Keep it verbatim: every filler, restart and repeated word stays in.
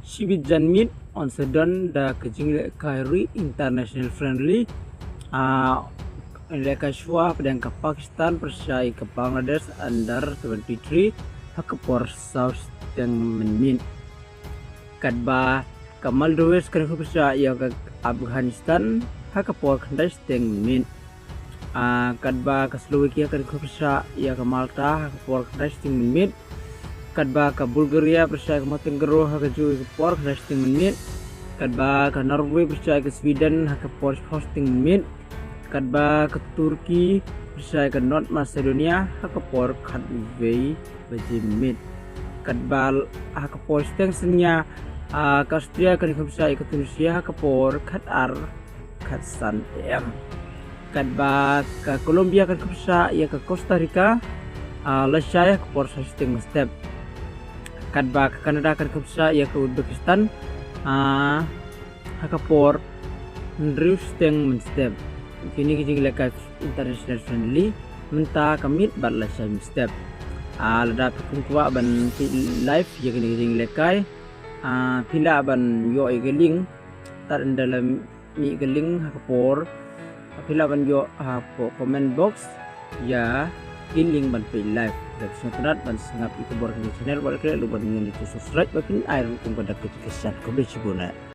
Shibit janmiet yn sa don da ka jinglehkai ri international friendly. Ah, lehkai shuwa pdeng ka Pakistan pyrshah ïa ka Bangladesh under twenty-three ha ka por saw shiteng mynmiet. Katba ka Maldives kan khrup pyrshah ïa ka Afghanistan ha ka por khyndai shiteng mynmiet. Ah, katba ka Slovakia kan khrup pyrshah ïa ka Malta ha ka por khyndai shiteng mynmiet. Katba ka Bulgaria pyrshah ïa ka Montenegro ha ka juh ïa ka por khyndai shiteng mynmiet. Katba ka Norway pyrshah ïa ka Sweden ha ka por shiphew shiteng mynmiet. Katba ka Turkey pyrshah ïa ka North Macedonia ha ka por khatwei baje mynmiet. Katba ha ka por shiteng synñia, ah, ka Austria kan khrup pyrshah ïa ka Tunisia ha ka por khatar khatsan A M. Katba ka Colombia kan khrup pyrshah ïa ka Costa Rica, ah, lashai ha ka por saw shiteng mynstep. Katba ka Canada kan khrup pyrshah ïa ka Uzbekistan, ah, ha ka por hynriew shiteng mynstep. Kine ki jinglehkai international friendly mynta ka miet bad lashai mynstep. Ah, lada phi kwah ban peit live ïa kine ki jinglehkai, ah, phi lah ban ïoh ïa ka link tad ynda la mih ka link ha ka por. Phi lah ban ïoh ha ka comment box ïa ka link ban peit live. Lada phi sngewtynnat ban sngap ïa ka bor kane ka channel, wat klet ruh ban ñion ïa ka subscribe ba phin ai ruh kum ka dak ka jingkyrshan. Khublei shibun eh.